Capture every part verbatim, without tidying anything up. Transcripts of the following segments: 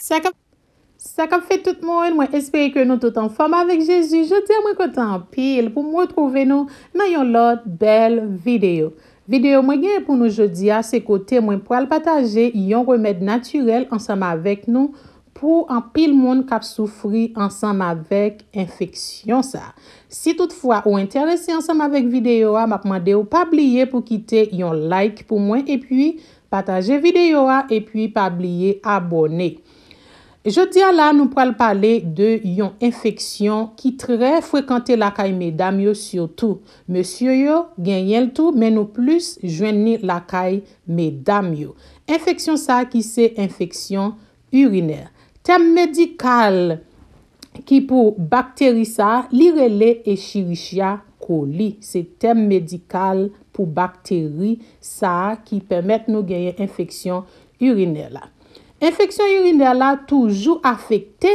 Sa k ap, sa k ap fèt tout moun, mwen espere ke nou tout anfòm avèk Jezi. Jodi a mwen kontan anpil pou m retwouve nou nan yon lòt bèl videyo. Videyo mwen genyen pou nou jodi a, se kote mwen pral pataje yon remèd natirèl ansanm avèk nou pou anpil moun k ap soufri ansanm avèk enfeksyon sa. Si toutfwa ou enterese ansanm avèk videyo a, m ap mande w pa bliye pou kite yon like pou mwen epi pataje videyo a epi pa bliye abòne. Jodi a la, nou pral pale de yon enfeksyon ki trè frekante lakay medam yo sitou. Mesye yo genyen l tou, men nou plis jwenn li lakay medam yo. Enfeksyon sa ki se enfeksyon irinè. Tèm medikal ki pou bakteri sa, li rele Escherichia coli. Se tèm medikal pou bakteri sa ki pèmèt nou genyen enfeksyon irinè la. Enfeksyon irinè la toujou afekte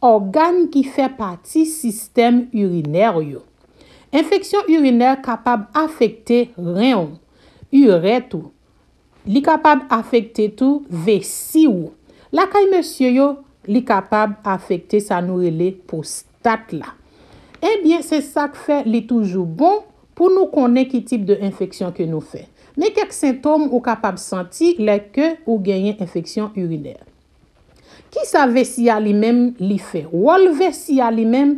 ògàn ki fè pati sistèm irinè yo. Enfeksyon irinè kapab afekte ren w, irèt ou. Li kapab afekte tou vesi w. Lakay mesye yo, li kapab afekte sa nou rele pwostat la. Ebyen, se sa k fè li toujou bon pou nou konnen ki tip de enfeksyon ke nou fè. Men kèk sentòm ou kapab santi lè ke ou genyen enfeksyon irinè. Kisa vesi a li menm li fè? Wòl vesi a li menm,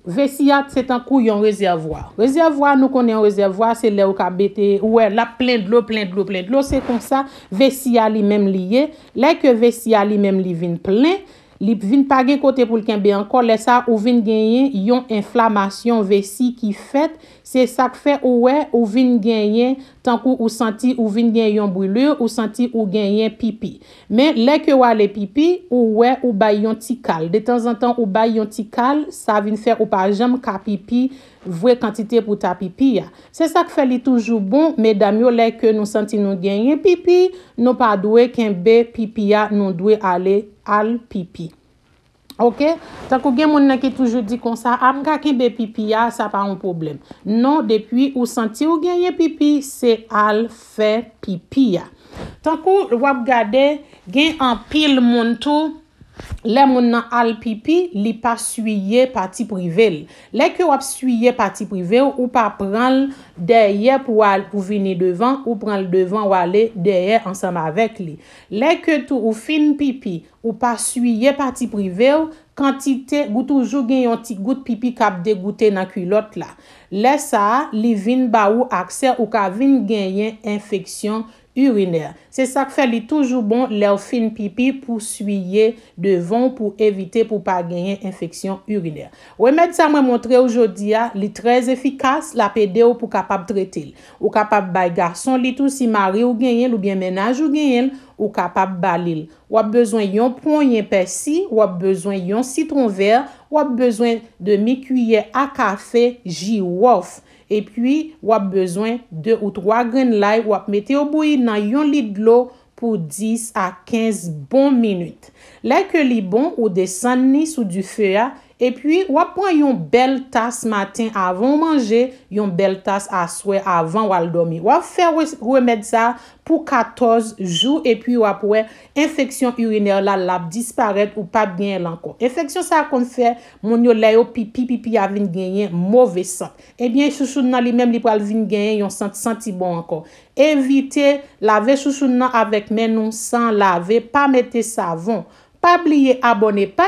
vesi a se tankou yon rezèvwa. Rezèvwa, nou konnen yon rezèvwa, se lè ou ka mete, ou wè, l ap plen dlo, plen dlo, plen dlo, se konsa vesi a li menm li ye. Lè ke vesi a li menm li vin plen, li vin pa gen kote pou l kenbe ankò, lè sa ou vin genyen yon enflamasyon vesi ki fèt, se sa k fè ou wè ou vin genyen, tankou ou santi ou vin gen yon brûlure, ou santi ou genyen pipi. Men lè ke w ale pipi, ou wè ou bay yon ti kal. Detanzantan ou bay yon ti kal, sa vin fè ou pa janm ka pipi vre kantite pou ta pipi a. Se sa k fè li toujou bon, medam yo, lè ke nou santi nou genyen pipi, nou pa dwe kenbe pipi a, nou dwe ale al pipi. Oke? Tankou gen moun nan ki toujou di konsa, a m ka kenbe pipi a, sa pa yon pwoblèm. Non, depi ou santi ou genyen pipi, se al fè pipi a. Tankou w ap gade, gen anpil moun tou, lè moun nan al pipi, li pa siye pati prive l. Lè ke w ap siye pati prive w, ou pa pran l dèyè pou al, pou vini devan, ou pran l devan, w ale dèyè ansanm avèk li. Lè ke tou ou fin pipi, ou pa siye pati prive w, kantite, ou toujou gen yon ti gout pipi k ap degoute nan kilòt la. Lè sa a, li vin ba ou aksè ou ka vin genyen enfeksyon irinè. Se sa k fè li toujou bon lè w fin pipi pou siye devan w pou evite pou pa genyen enfeksyon irinè. Remèd sa mwen montre w jodi a, li trè efikas, l ap ede w pou kapab trete l. Ou kapab bay gason li tou si mari w genyen l oubyen mennaj ou genyen l, ou kapab ba li l. W ap bezwen yon ponyen pèsi, w ap bezwen yon sitwon vè, w ap bezwen demi kiyè a kafe jiwòf. Epi, w ap bezwen de ou twa grenn lay, w ap mete yo bouyi nan yon lit dlo pou dis a kenz bon minit. Lè ke li bon, ou desann li sou dife a, epi w ap pran yon bèl tas maten avan w manje, yon bèl tas aswè avan w al dòmi. W ap fè re-, remèd sa pou katòz jou, epi w ap wè enfeksyon irinè la, l ap disparèt, ou p ap genyen l ankò. Enfeksyon sa konn fè moun yo, lè yo pipi, pipi a vin genyen move sant. Ebyen, chouchoun nan li menm, li pral vin genyen yon sant santi bon ankò. Evite lave chouchoun nan avèk men nou san lave, pa mete savon. Pa bliye abòne, pa